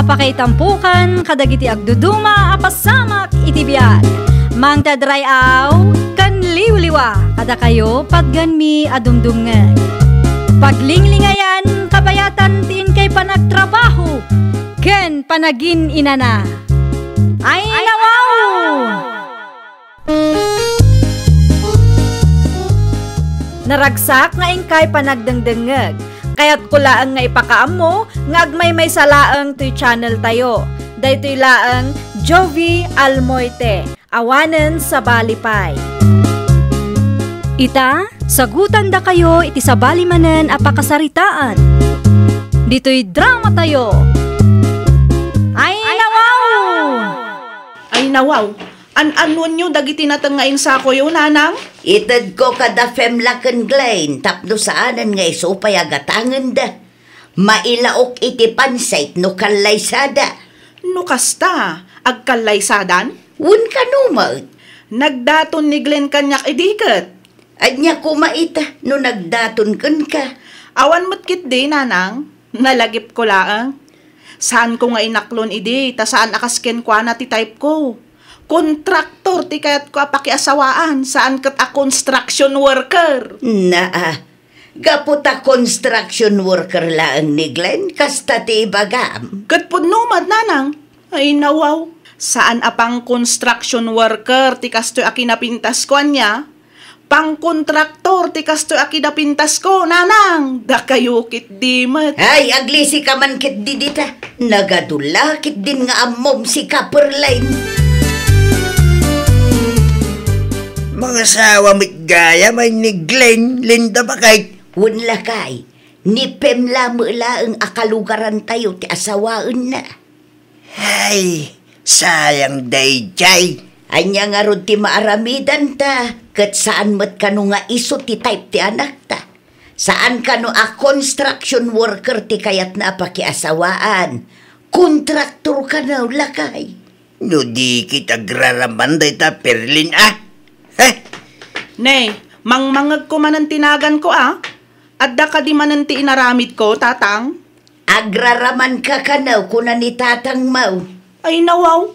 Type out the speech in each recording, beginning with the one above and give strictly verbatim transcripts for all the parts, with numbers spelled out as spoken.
Pakaitampokan kadagiti agduduma a pasamak iti biag. Mangted ray-aw ken liwliwa kadakayo patgenmi a dumdumngeg. Paglinglingayan kabayatan ti inkay panagtrabaho ken panagin-inana. Ay, nawaw! Naragsak nga inkay panagdengdengngeg. Kayatko laeng nga ipakaammo nga agmaymaysa laeng toy channel tayo. Daytoy laeng Jovi Almoite, awanen sabali pay. Ita, sagutandakayo iti sabali manen a pakasaritaan. Ditoy drama tayo. Ay, nawaw! Ay, nawaw! An-annuenyo dagiti nateng nga insakoyo, nanang? Itedko kada Femla ken Glenn tapno saanen nga isu pay a gatangenda. Mailaok iti pansit no kallaysada. No kasta, agkallaysadan? Wen kano met. Nagdaton ni Glenn kaniak idi ket. Ania koma ita no nagdaton kenka? Awan met ketdi, nanang. Nalagipko laeng. Saanko nga inaklon idi, ta saan a kas kenkuana ti type ko. Kontraktor ti kayatko a pakiasawaan, saan ket a construction worker. Naa, gapu ta construction worker laeng ni Glenn, kasta ti ibagam. Ket pudno met, nanang. Ay, nawaw. Saan a pang-construction worker ti kastoy a kinapintasko, ania? Pangkontraktor ti kastoy a kinapintasko, nanang. Dakayo ketdi met. Ay, aglisika man ketdi dita. Nagadu la ketdin nga ammom, sika, Perlin. Mangasawa met gayam ni Glenn, Linda, baket. Wen, lakay, ni Pem la met laeng a kalugarantayo ti asawaenna. Ay, sayang daydiay. Ania ngarud ti maaramidanta, ket saan met kano nga isu ti type ti anakta? Saan kano a construction worker ti kayatna a pakiasawaan? Kontraktor kano, lakay. No di kit agraraman dayta, Perlin, a? He? Ne, mangmangegko manen ti naganko, a? Adda kadi manen ti inaramidko, tatang? Agraramanka kano, kuna ni tatangmo. Ay, nawaw.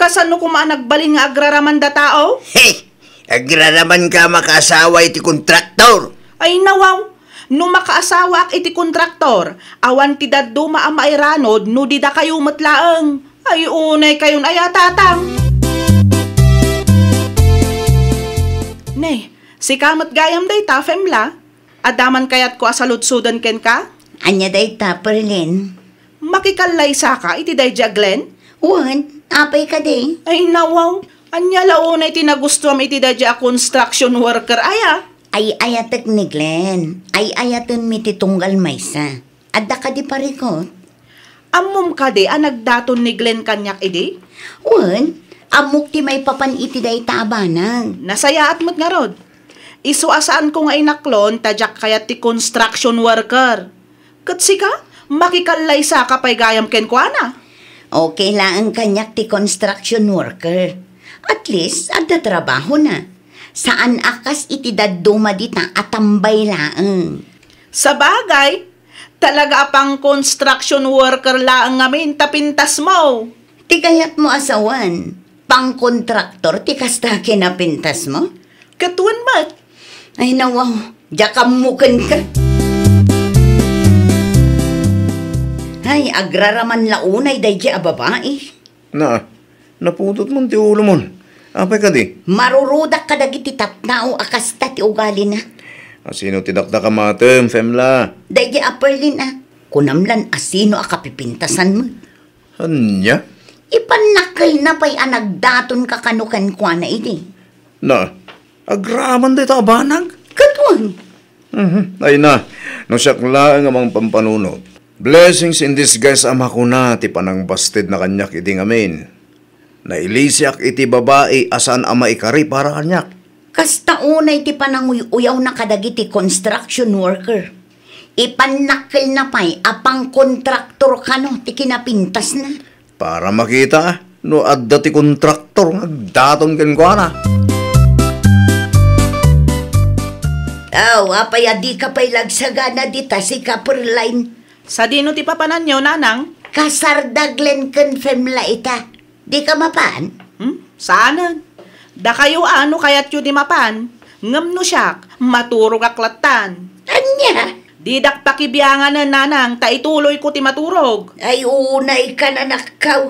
Kasano koma a nagbalin nga agraramanda tao? He! Agraramanka a makaasawa iti kontraktor. Ay, nawaw. No makaasawaak iti kontraktor, awan ti dadduma a mairanod no di dakayo met laeng. Ay, unay kayon aya, tatang. Ne, sika met gayam dayta, Femla. Adda man kayatko a saludsoden kenka? Ania dayta, Perlin? Makikallaysaka iti daydi a Glenn? Wen, apay kadi? Ay, nawaw. Ania la unay ti nagustuam iti daydi a construction worker aya? Ay-ayatek ni Glenn. Ay-ayatenmi ti tunggal maysa. Adda kadi parikut? Ammom kadi a nagdaton ni Glenn kaniak idi? Wen, ammok ti maipapan iti dayta a banag. Nasayaat met ngarud. Isu a saanko nga inaklon ta diak kayat ti construction worker. Ket sika, makikallaysaka pay gayam kenkuana. Okay laeng kaniak ti construction worker. At least, adda trabahona. Saan a kas iti dadduma dita a tambay laeng. Sabagay, talaga a pang-construction worker laeng ngamin ta pintasmo. Ti kayatmo a sawen, pangkontraktor ti kasta kinapintasmo? Ket wen met. Ay, nawaw, diak ammo kenka. Ay, agraraman la unay daydi a babai. Na, napudot man ti ulomon. Apay kadi? Marurudak kadagiti tattao a kasta ti ugalina. Asino ti dakdakam atem, Femla? Daydi a Perlin a. Kunam lan asino a kapipintasanmo. Ania? Ipannakkelna pay a nagdatonka kano kenkuana idi. Na, agraman dayta a banag? Ket wen. Mhm. Ay na, no siak laeng a mangpampanunot. Blessings in disguise a makuna ti panangbastidna kaniak idi ngamin. Nailisiak iti babai a saan a maikari para kaniak. Kasta unay ti pananguy-uyawna kadagiti construction worker. Ipannakkelna pay a pangkontraktor kano ti kinapintasna. Para makita no adda ti kontraktor nga agdaton kenkuana. Aw, apay a dika pay lagsagana dita, sika Perline? Sadino ti papananyo, nanang? Kasar da Glenn ken Femla ita. Dika mapan? Hmm? Saanen. Dakayo a no kayatyo ti mapan, ngem no siak, maturogak lattan. Ania? Didak pakibianganen, nanang, ta ituloyko ti maturog. Ay, unay ka, anakkaw.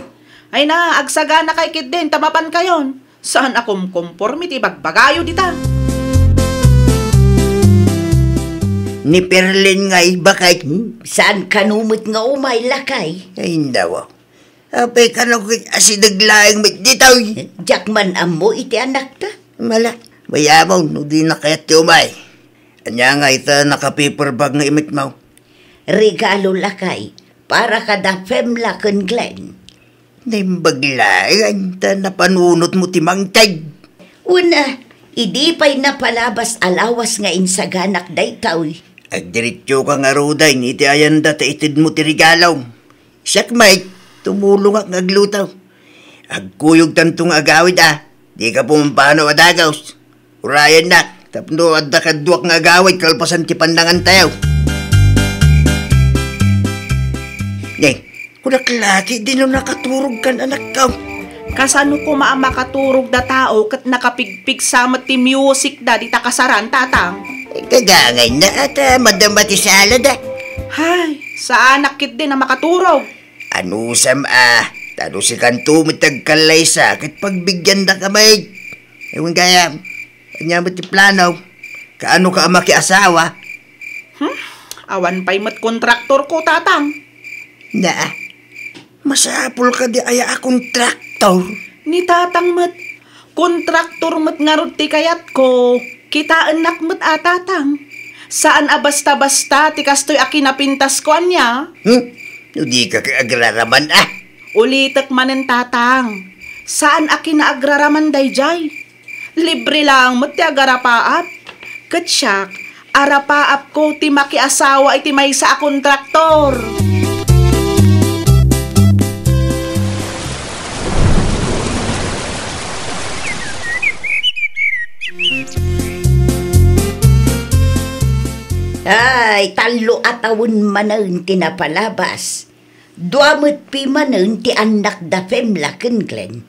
Ay na, agsaganakay ketdin ta mapankayon. Saan a kumkomporme ti ibagbagayo dita. Ni Perlin nga ibakay. Saan kano met nga umay, lakay? Ay, nawa. Apay kano ket asideg laeng met ditoy? Diak man ammo iti anakta. Mala, mayamon no di nakayat ti umay. Ania nga ita nakapaper bag nga imitmaw? Regalo, lakay, para kada Femla ken Glenn. Naimbag laeng ta napanunotmo ti mangted. Wen a, idi pay napalabas a lawas nga insaganak daytoy. Agdiretsoka ngaruden iti ayanda ta itedmo ti regalom. Siak met, tumulongak nga agluto. Agkuyogtanto nga agawid a, dika pumampanaw a dagus. Urayennak, tapno adda kaduak nga agawid kalpasan ti pannangantayo. Ne, kunak laki, dino nakaturog kan anakko. Kasano koma a makaturog da tao ket nakapigpigsa met ti music da dita kasaran, tatang? Kagangay na ata, madama ti sala da. Hay, saanak ketdin a makaturog. Anusam a, ta no sikanto met ti agkallaysa ket pagbigyandak a maig. Ewan gayam, ania met ti plano? Kaano ka a makiasawa? Hmm? Awan pay met kontraktorko, tatang. Na, masapul kadi aya a kontraktor? Ni tatang met, kontraktor met ngarud ti kayatko. Kitaennak met a, tatang. Saan a basta-basta ti kastoy a kinapintasko, ania? Hmm? No dika agraraman a. Ulitek manen, tatang. Saan a kinaagraraman daydiay. Libre laeng met ti agarapaap. Ket siak, arapaapko ti makiasawa iti maysa a kontraktor. Ay, tallo a tawen manen ti napalabas. Dua met pimanen ti annak da Femla ken Glenn.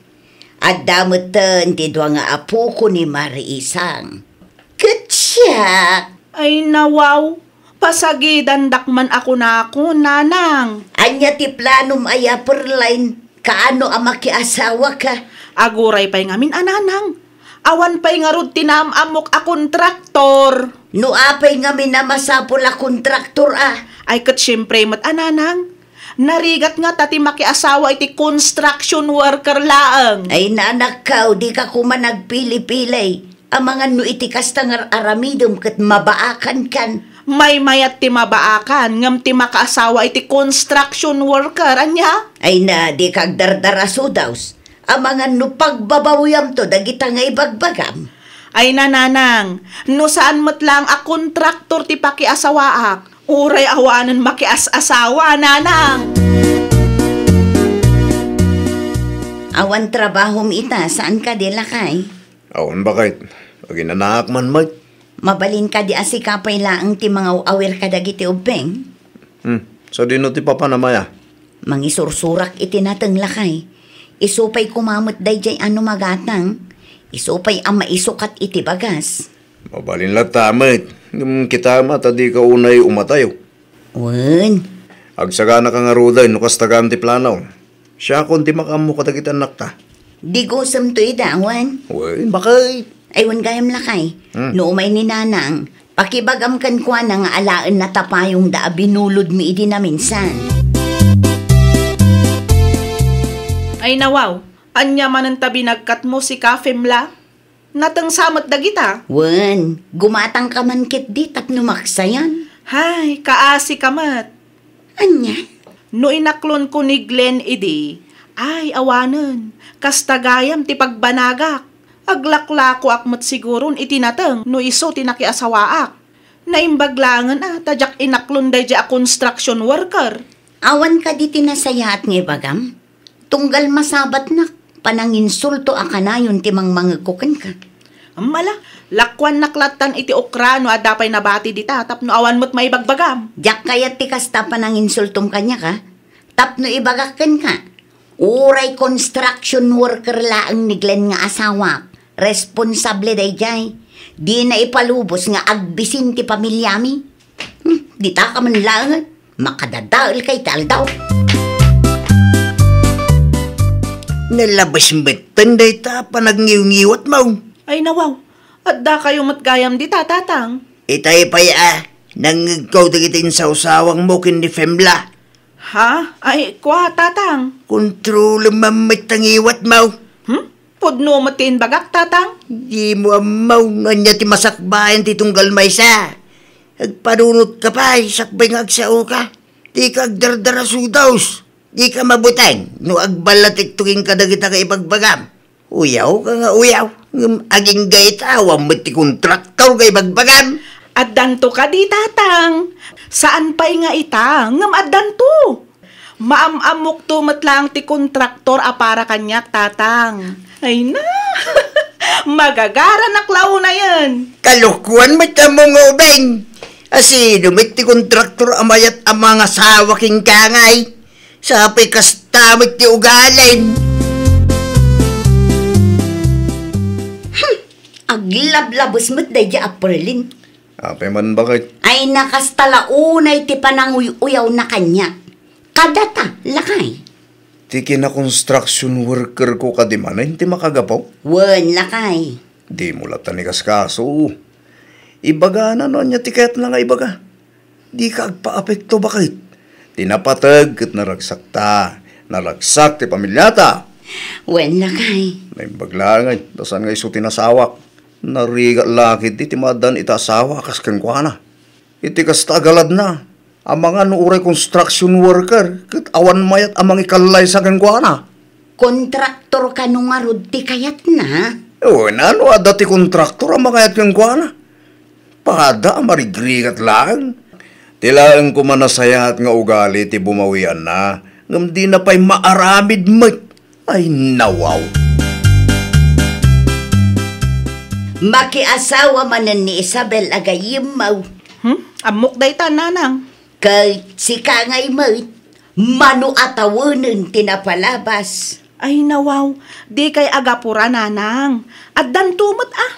Adda metten ti dua nga apoko ni Mari Isang. Ket siak. Ay, nawaw, pasagidandak man a kunakon, nanang. Ania ti planom aya, Perline? Kaano a makiasawaka? Aguray pay ngamin a, nanang. Awan pay ngarud ti naam-ammok a kontraktor. No apay ngamin a masapul a kontraktor a? Ay, ket siempre met a, nanang. Narigat ngata ti makiasawa iti construction worker laeng. Ay, nanakkaw, dika koma nagpili-pili. Amangan no iti kasta nga ar-aramidem ket mabaakankan. Maymayat ti mabaakan, ngem ti makaasawa iti construction worker, ania? Ay na, dika agdardaraso, Daus. Amangan no pagbabawiamto dagita nga ibagbagam. Ay na, nanang, no saan met laeng a kontraktor ti pakiasawaak, uray awanen makias-asawa, nanang. Awan trabahom ita, saan kadi, lakay? Awan baket. Aginanaak man met. Mabalin kadi a sika pay laeng ti mangaw-awir kadagiti ubbing? Hmm. Sadino ti papanam aya? Mangisursurak iti nateng, lakay. Isu pay koma met daydiay a no magatang. Isu pay a maisukat iti bagas. Mabalin latta met. Ngem kitaem a ta dika unay umatayo. Wen. Agsaganaka ngaruden no kasta gaan ti plano. Siakon ti makaammo kadagiti annakta. Digusemto ida, wen? Wen, baket. Ay, wen gayam, lakay. Hmm. No umay ni nanang, pakibagam kenkuana nga alaenna ta payongda a binulodmi idi naminsan. Ay, nawaw, ania manen ta binagkatmo sika, Femla? Natengsa met dagita? Wen, gumatangka man ketdi tapno maksayan. Hay, kaasika met. Ania? No inaklonko ni Glenn idi, ay, awanen, kasta gayam ti pagbanagak. Aglaklakoak met siguron iti nateng no isu ti nakiasawaak. Naimbag laengen a ta diak inaklon daydiay a construction worker. Awan kadi ti nasayaat nga ibagam? Tunggal masabatnak, pananginsulto a kanayon ti mangmangegko kenka. Ammala, lakuannak lattan iti okra no adda pay nabati dita tapno awan met maibagbagam. Diak kayat ti kasta pananginsultom kaniak a. Tapno ibagak kenka, uray construction worker laeng ni Glenn nga asawak, responsable daydiay. Dina ipalubos nga agbisin ti pamiliami. Hmm, dita ka man laengen, makadadaelka iti aldaw. Nalabes metten dayta a panagniwngiwatmo. Ay, nawaw. Addakayo met gayam dita, Tatang. Itay pay a, nangngegko dagiti insawsawangmo ken ni Femla. Ha? Ay, kua, Tatang. Kontrolem met ta ngiwatmo. Hmm? Pudno met ti imbagak, Tatang. Dimo ammo no ania ti masakbayan ti tunggal maysa. Agpanunotka pay, sakbay nga agsaoka. Dika agdardarasudos. Dika mabuteng no agballatekto kenka dagita nga ibagbagam. Uyawka nga uyaw, ngem agingga ita, awan met ti kontraktor nga ibagbagam. Addanto kadi, Tatang. Saan pay nga ita, ngem addanto. Maam-ammokto met laeng ti kontraktor a para kaniak, Tatang. Ay na, magagaranak la unayen. Kalokuan met ammo nga ubing. A sino met ti kontraktor a mayat a mangasawa kenka ngay? Sapay kasta met ti ugalin. Hmm, aglablabes met daydiay a Perlin. Apay man, baket? Ay, nakasta la unay ti pananguy-uyawna kaniak. Kadata, lakay. Ti kina-construction worker ko kadi manen ti makagapu? Wen, lakay. Dimo latta ni kaskaso. Ibagana no ania ti kayatna nga ibaga. Dika agpaapekto, baket. Ti napateg ket naragsakta. Naragsak ti pamiliata. Wen, lakay. Naimbag laeng, ta saan nga isu ti nasawak. Narigat la ketdi ti maaddaan iti asawa a kas kenkuana. Iti kasta a galadna, amangan no uray construction worker, ket awan mayat a mangikallaysa kenkuana. Kontraktor kano ngarud ti kayatna? Wen, no adda ti kontraktor a mangayat kenkuana? Pada a marigrigat laeng. Ti laeng koma nasayaat nga ugali ti bumawianna, ngem dina pay maaramid met. Ay, nawaw. Makiasawa manen ni Isabel a gayyemmo. Hmm? Ammok dayta, nanang. Ket sika ngay met, mano a tawenen ti napalabas. Ay, nawaw. Dikay agapura, nanang. Addanto met, a.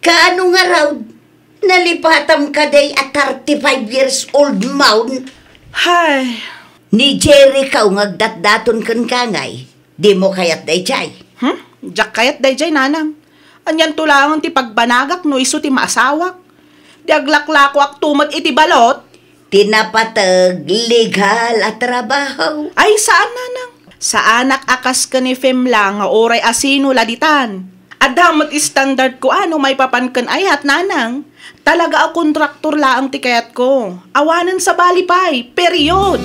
Kaano ngarud? Nalipatam kadi a thirty-five years old manen? Hay. Ni Jericho nga agdatdaton kenka ngay. Dimo kayat daydiay? Hmm? Diak kayat daydiay, nanang. Anianto laeng ti pagbanagak no isu ti maasawak? Ti aglaklakoakto met iti balot? Ti napateg, legal a trabaho. Ay, saan, nanang. Saanak a kas ken ni Femla nga uray asino la ditan. Adda met standard ko a no maipapan ken ayat, nanang. Talaga a kontraktor laeng ti kayatko. Awanen sabali pay. Period.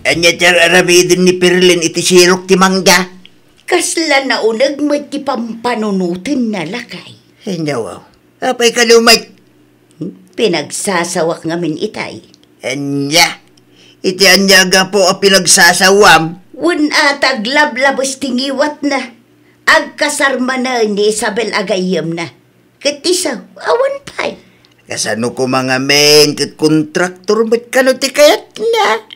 Ania ti ar-aramiden ni Perlin iti sirok ti mangga? Kasla nauneg met ti pampanunotenna, lakay. Ania, wow. Apay kano met? Pinagsasawak ngamin itay. Ania? Iti ania a gapu a pinagsasawam? Wen a ta aglablabes ti ngiwatna. Agkasar manen ni Isabel a gayyemna. Ket isu, awan pay. Kasano koma ngamin ket kontraktor met kano ti kayatna?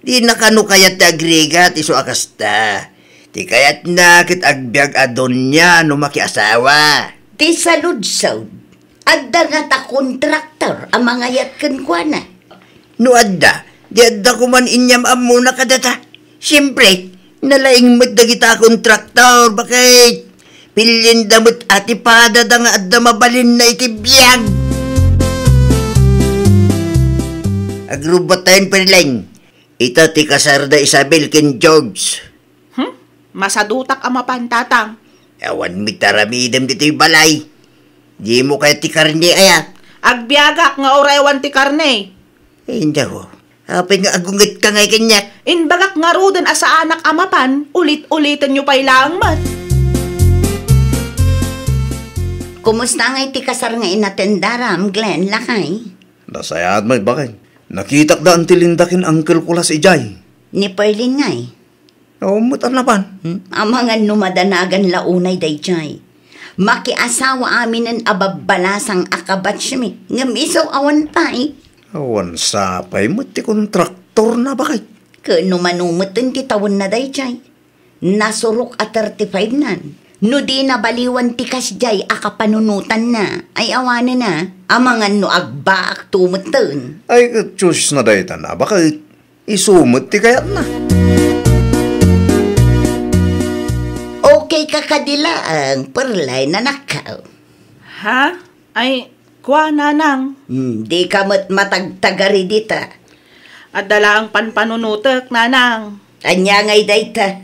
Dina kano kayat ti agrigat isu a kasta. Ti kayatna ket agbiag a donia no makiasawa. Ti saludsod, adda ngata kontraktor a mangayat kenkuana? No adda, di adda koman inyam-ammona kadata. Siempre, nalaing met dagita a kontraktor, baket. Pillinda met a ti padada nga adda mabalinna iti biag. Agrubbuattayon, Perlin. Ita ti kasar da Isabel ken George. Hmm? Masadutak a mapan, Tatang. Awan met aramidem ditoy balay. Dimo kayat ti karne aya? Agbiagak nga uray awan ti karne. Indaw. Apay nga agungetka ngay kaniak? Imbagak ngaruden a saanak a mapan, ulit-ulitenyo pay laeng met. Kumusta ngay ti kasar nga inatendaram, Glenn, lakay? Nasayaat met, baket. Nakitak daan ti Linda ken Uncle Kulas idiay. Ni Perlin ngay? Awan met a napan. Hmm? Amangan no madanagan la unay daydiay. Makiasawa aminen a babbalasang a kabatchmi. Ngem isu awan pay. Awan sapay met ti kontraktorna, baket. Ket no mano met ti tawenna daydiay? Nasurok a thirty-five nan. No di nabaliwan ti kasdiay a kapanunotanna, ay awanen a, amangan no agbaakto metten. Ay, ket Diosna dayta na, baket. Isu met ti kayatna. Okay ka kadi laeng, Perlay, nanakkaw? Ha? Ay, kua, nanang. Hmm, di ka met matagtagari dita. Adda laeng panpanunotek, nanang. Ania ngay dayta?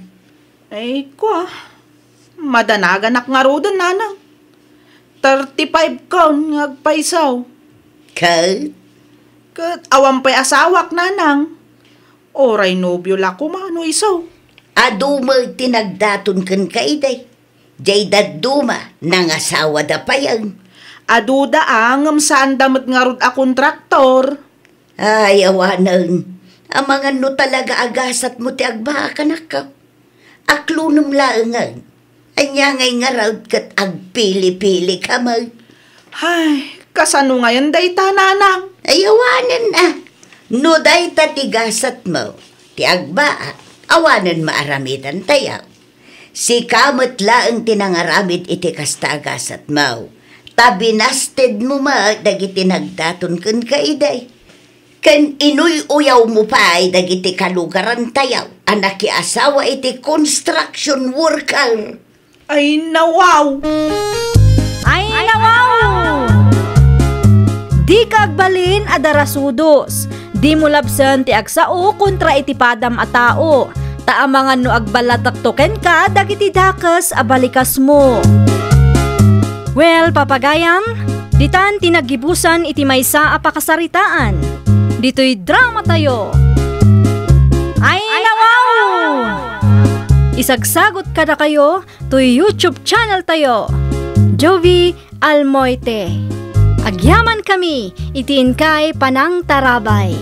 Ay, kua, madanaganak ngaruden, nanang. Thirty-five kon nga agpayso. Ket? Ket awan pay asawak, nanang. Uray nobio la koma no isu. Adu met ti nagdaton kenka idi. Diay dadduma, nangasawada payen. Aduda a, ngem saanda met ngarud a kontraktor. Ay, awanen. Amangan no talaga a gasatmo ti agbaak, anakko. Aklonem laengen. Ania ngay ngarud ket agpili-pili ka met? Ay, kasano ngayen dayta, nanang? Ay, awanen a. No dayta ti gasatmo, ti agbaak, awanen maaramidantayo. Sika met laeng ti nangaramid iti kasta a gasatmo. Ta binastedmo met dagiti nagdaton kenka idi. Ken inuy-uyawmo pay dagiti kalugarantayo a nakiasawa iti construction worker. Ay, nawaw! Ay, nawaw! Dika agbalin a darasudos. Dimo labsen ti agsao kontra iti padam a tao. Ta amangan no agballatekto kenka dagiti dakes a balikasmo. Well, papagayam, ditan ti naggibusan iti maysa a pakasaritaan. Ditoy dramatayo. Ay, nawaw! Isagsagot kadakayo toy YouTube channeltayo, Jovie Almoite. Agyamankami iti inkay panangtarabay.